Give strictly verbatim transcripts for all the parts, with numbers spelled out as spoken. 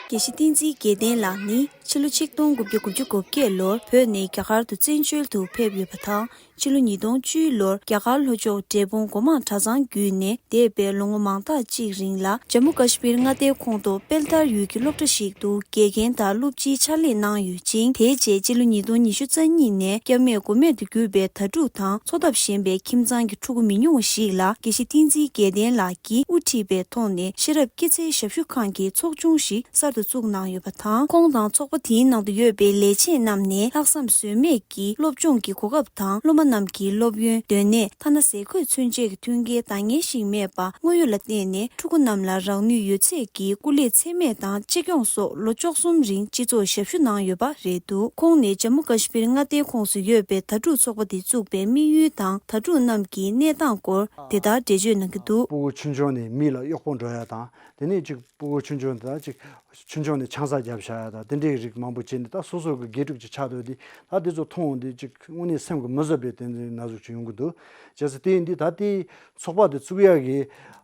དགེ་བཤེས་བསྟན་འཛིན་དགེ་ལྡན་ལགས་ནི་ཕྱི་ལོ་ཆིག་སྟོང་དགུ་བརྒྱ་དགུ་བཅུ་གོ་བརྒྱད་ལོར་བོད་ནས་རྒྱ་གར་དུ་བཙན་བྱོལ་དུ་ཕེབས་ཡོད་པ་དང་། ཕྱི་ལོ་ཉིས་སྟོང་བཅུ་ལོར་རྒྱ་གར་ལྷོ་ཕྱོགས་འབྲས་སྤུངས་སྒོ་མང་གྲྭ་ཚང་བརྒྱུད་ནས་འདས་པའི་ལོ་ངོ་མང་དག་ཅིག་རིང་ལ་ཇམ་མུ་ཀ་ཤི་མིར་མངའ་སྡེའི་ཁོངས་གཏོགས་དཔལ་དར་ཡུལ་གྱི་སློབ་གྲྭ་ཞིག་ཏུ་དགེ་རྒན་དང་སློབ་སྤྱིའི་ཕྱག་ལས་གནང་ཡོད་ཅིང་། དེའི་རྗེས་ཕྱི་ལོ་ཉིས་སྟོང་ཉི་ཤུ་རྩ་གཉིས་ནས་སྐྱབས་གནས་དགོས་མེད་དུ་གྱུར་པའི་དྭ་ཕྲུག་དང་འཚོ་ཐབས་ཞན་པའི་ཁྱིམ་ཚང་གི་ཕྲུ་གུ་མི་ཉུང་བ་ཞིག་ལ་དགེ་བཤེས་བསྟན་འཛིན་དགེ་ལྡན་ལགས་ཀྱིས་དབུ་ཁྲིད་པའི་ཐོག་ནས་ཤེས་རབ་སྐྱེད་ཚལ་ཞབས་ཞུ་ཁང་གི་ཚོགས་ཆུང་ཞིག་གསར་དུ་བཙུགས་གནང་ཡོད་པ་དང་། ཁོང་དང་ཚོགས་པ་དེའི་ནང་དུ་ཡོད་པའི་ལས་བྱེད་རྣམས་ནས་ལྷག་བསམ་ཟོལ་མེད་ཀྱིས་སློབ་སྦྱོང་གི་གོ་སྐབས་དང་སློབ་མ་རྣམས་ཀྱི་སློབ་ཡོན། སྡོད་གནས། ཐ་ན་ཟས་གོས་ཚུན་ཆད་ཀྱི་མཐུན་རྐྱེན་འདང་ངེས་ཤིག་མེད་པར་དངོས་ཡོད་ལ་བརྟེན་ནས་ཕྲུ་གུ་རྣམས་ལ་རང་ནུས་ཡོད་ཚད་ཀྱིས་སྐུ་ལས་ཚད་མེད་དང་གཅེས་སྐྱོང་སོགས་ལོ་བཅུ་གསུམ་རིང་སྤྱི་ཚོགས་ཞབས་ཞུ་གནང་ཡོད་པ་རེད་འདུག་ཁོང་ནས་ཇམ་མུ་ཀ་ཤི་མིར་མངའ་སྡེའི་ཁོངས་སུ་ཡོད་པའི་དྭ་ཕྲུག་ཚོགས་པ་དེ་བཙུགས་པའི་དམིགས་ཡུལ་དང་དྭ་ཕྲུག་རྣམས་ཀྱི་གནས་སྟངས་སྐོར་དེ་ལྟར་འགྲེལ་བརྗོད་གནང་གི་འདུག་སྤུ་གུ་ཆུང་ཆུང་ནས་མི་ལ་གཡོག་པོ་འགྲོ་ཡ་དང་། དེ་ནས་ཅིག་སྤུ་གུ་ཆུང་ཆུང་དང་ཅིག་ཆུང་ཆུང་ནས་ཆང་ས་བརྒྱབ་བཞག་ཡ་དང་། དེ་འདྲའི་རིགས་མང་པོ་བྱས་ནས་ད་སོ་སོ་གི་དགེ་ཕྲུག་ཅིག་ཆགས་འདུག་དེ་ད་དེ་ཚོ་མཐོང་འོང་དུས་ཅིག་དངོས་གནས་སེམས་ཀྱི་མི་བཟོད་པའི་དེ་འདྲའི་ན་ཟུག་ཅིག་ཡོང་གི་འདུག་བྱས་ཙང་དེ་ཡིན་དུས་ད་ལྟའི་ཚོགས་པ་དེ་བཙུགས་ཡག་གི་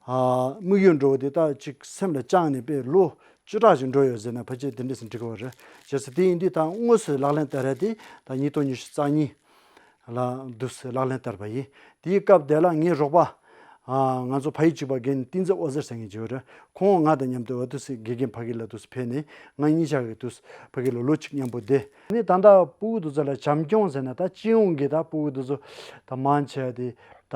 ཨ་དམིགས་ཡུལ་འདྲ་བོ་དེ་ད་ཅིག་སེམས་ལ་བཅངས་ནས་དཔེ་ལོ་བཅུ་ཕྲག་ཅིག་འགྲོ་ཡོད་ཟེར་ན་ཕལ་ཆེར་དེ་འདྲས་སུ་འགྲིག་གི་རེད། བྱས་ཙང་དེ་ཡིན་དུས་ད་དངོས་སུ་ལག་ལེན་བསྟར་ཡ་དེ་ད་ཉིས་སྟོང་ཉི་ཤུ་རྩ་གཉིས་ལ་འདུག་སེ་ལག་ལེན་བསྟར་བ་ཡིན། དེའི་སྐབས་དེ་ལ་ངའི་རོགས་པ་ཨ་ང་ཚོ་ཕ་ཡུལ་གཅིག་པ་རྒན་བསྟན་འཛིན་འོད་ཟེར་ཟེར་མཁན་ཅིག་ཡོད་རེད། ཁོང་ང་དང་མཉམ་དུ་འོ་འདུག་སེ་དགེ་རྒན་ཕ་གི་ལ་འདུག་སེ་ཕེབས་ནས་ང་གཉིས་ཆ་གི་འདུག་སེ་ཕ་གི་ལ་ལོ་གཅིག་མཉམ་པོ་བསྡད་ནས། ད་ལྟ་སྤུ་གུ་འདི་ཚོ་ལ་བྱམས་སྐྱོང་ཟེར་ན་ད་སྤྱི་ཡོངས་ཀྱི་ད་སྤུ་གུ་འདི་ཚོ་ད་མང་ཆེ་བ་དེ་ད་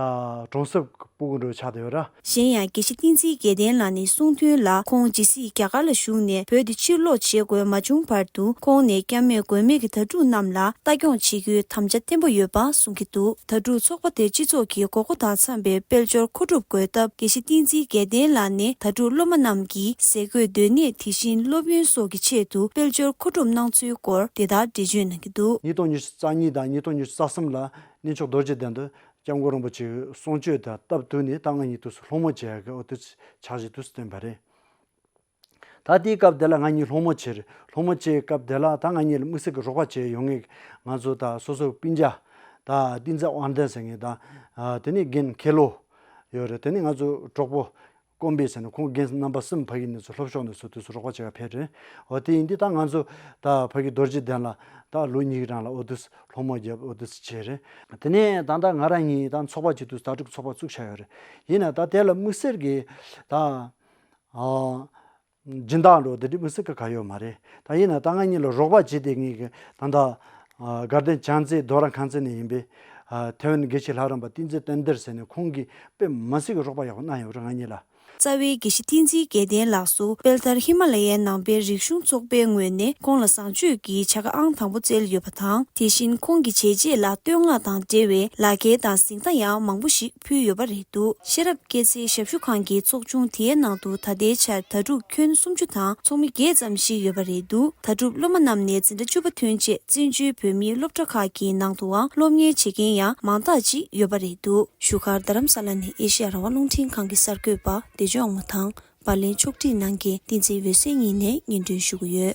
གྲོང་གསེབ་སྤུ་གུ་འདྲ་ཆགས་བསྡད་ཡོད་ར། གཞན་ཡང་དགེ་བཤེས་བསྟན་འཛིན་དགེ་ལྡན་ལགས་ནས་གསུངས་དོན་ལ། ཁོང་ཇི་སྲིད་རྒྱ་གར་ལ་བཞུགས་ནས་བོད་དུ་ཕྱིར་ལོག་བྱེད་དགོས་མ་བྱུང་བར་དུ་ཁོང་ནས་སྐྱབས་གནས་དགོས་མེད་ཀྱི་དྭ་ཕྲུག་རྣམས་ལ་ལྟ་སྐྱོང་བྱེད་རྒྱུའི་དམ་བཅའ་བརྟན་པོ་ཡོད་པ་གསུང་གི་འདུག་དྭ་ཕྲུག་ཚོགས་པ་དེ་སྤྱི་ཚོགས་ཀྱི་དགོས་མཁོ་དང་འཚམས་པའི་དཔལ་འབྱོར་མཁོ་སྒྲུབ་དགོས་སྟབས། དགེ་བཤེས་བསྟན་འཛིན་དགེ་ལྡན་ལགས་ནས་དྭ་ཕྲུག་སློབ་མ་རྣམས་ཀྱི་ཟས་གོས། སྡོད་གནས། དེ་བཞིན་སློབ་ཡོན་སོགས་ཀྱི་ཆེད་དུ་དཔལ་འབྱོར་མཁོ་སྒྲུབ་གནང་ཚུལ་སྐོར་དེ་ལྟར་འགྲེལ་བརྗོད་གནང་གི་འདུག་ཉིས་སྟོང་ཉི་ཤུ་རྩ་གཉིས་དང་ཉིས་སྟོང་ཉི་ཤུ་རྩ་གསུམ་ལ་གནས་མཆོག་རྡོ་རྗེ་གདན་དུ་སྐྱབས་མགོན་རིན་པོ་ཆེའི་གསུང་ཆོས་དང་སྟབས་བསྟུན་ནས་ད་ང་གཉིས་དུས་སུ་སློང་མོ་བྱེད་ཡག་གི་འོ་དུས་ཕྱག་བཞེས་དུས་སུ་བསྟན་པ་རེད། ད་དེའི་སྐབས་དེ་ལ་ང་གཉིས་སློང་མོ་བྱེད་རེད། སློང་མོ་བྱེད་སྐབས་དེ་ལ་ད་ང་གཉིས་ལ་དམིགས་བསལ་གྱི་རོགས་པ་བྱེད་ཡོང་མཁན་ང་ཚོ་ད་སོ་སོའི་སྤུན་ཀྱག་ད་བསྟན་འཛིན་དབང་ལྡན་ཟེར་མཁན་དང་། དེ་ནས་རྒན་མཁན་སློབ་ཡོད་རེད། དེ་ནས་ང་ཚོ་གྲོགས་པོ་དཀོན་པས་ཟེར་ནས་ཁོང་རྒན་རྣམ་པ་གསུམ་ཕ་གི་ནས་ཚོ་ལྷོ་ཕྱོགས་ནས་ཚོ་དུས་སུ་རོགས་པ་བྱེད་ག་ཕེབས་རེད། འོ་དེ་ཡིན་དུས་ད་ང་ཚོ་ད་ཕ་གི་རྡོ་རྗེ་གདན་ལ་ད་ལོ་གཉིས་རང་ལ་འོ་དུས་སློང་མོ་བརྒྱབ་འོ་དུས་བྱས་རེད། དེ་ནས་ད་ལྟ་ང་རང་གཉིས་ད་ཚོགས་པ་བྱེད་དུས་དྭ་ཕྲུག་ཚོགས་པ་བཙུགས་བཞག་ཡོད་རེད། ཡིན་ན་ད་དེ་ལ་དམིགས་བསལ་གྱི་ད་ཨ་སྦྱིན་བདག་འགྲོ་དེ་འདྲ་དམིགས་བསལ་གྱི་ག་ཡོད་མ་རེད། ད་ཡིན་ན་ད་ང་གཉིས་ལ་རོགས་པ་བྱེད་དེ་ངེས་ཀྱི་ད་ལྟ་ཨ་དགའ་ལྡན་བྱང་རྩེ་རྡོ་ར་ཁང་ཚན་ནས་ཡིན་པའི་ཨ་ཐེ་ཝན་དགེ་བཤེས་ལྷ་རམས་པ་བསྟན་འཛིན་བསྟན་དར་ཟེར་ནས་ཁོང་གིས་དཔེ་མི་སྲིད་ཀྱི་རོགས་པ་ཡག་པོ་གནང་ཡོད་རེད་ང་གཉིས་ལ། རྩ་བའི་དགེ་བཤེས་བསྟན་འཛིན་དགེ་ལྡན་ལགས་སུ་དཔལ་དར་ཧི་མ་ལ་ཡའི་ནང་པའི་རིག་གཞུང་ཚོགས་པའི་ངོས་ནས་ཁོང་ལ་བཟང་སྤྱོད་ཀྱི་བྱ་དགའ་ཨང་དང་པོ་བསྩལ་ཡོད་པ་དང་། དེ་བཞིན་ཁོང་གི་བྱས་རྗེས་ལ་བསྟོད་བསྔགས་དང་འབྲེལ་བའི་ལག་འཁྱེར་དང་གཟེངས་རྟགས་ཡང་མང་པོ་ཞིག་ཕུལ་ཡོད་པ་རེད་འདུག་ཤེས་རབ་སྐྱེད་ཚལ་ཞབས་ཞུ་ཁང་གི་ཚོགས་ཆུང་དེའི་ནང་དུ་ད་ལྟའི་ཆར་དྭ་ཕྲུག་ཁྱོན་སུམ་ཅུ་དང་ཚོགས་མི་བརྒྱད་ཙམ་ཞིག་ཡོད་པ་རེད་འདུག་དྭ་ཕྲུག་སློབ་མ་རྣམས་ནས་འཛིན་གྲྭ་བཅུ་པ་ཐོན་རྗེས་བཙན་བྱོལ་བོད་མིའི་སློབ་གྲྭ་ཁག་གི་ནང་དུའང་སློབ་གཉེར་བྱེད་མཁན་ཡང་མང་དག་ཅིག་ཡོད་པ་རེད་འདུག་བཞུགས་སྒར་རྡ་རམ་ས་ལ་ནས་ཨེ་ཤེ་ཡ་རང་དབང་རླུང་འཕྲིན་ཁང་གི་གསར་འགོད་པ་བདེ་སྐྱོང་དབང་མོ་དང་། པར་ལེན་ཕྱོགས་སྒྲིག་གནང་མཁན་བསྟན་འཛིན་འོད་ཟེར་གཉིས་ནས་སྙན་སྒྲོན་ཞུ་གི་ཡོད།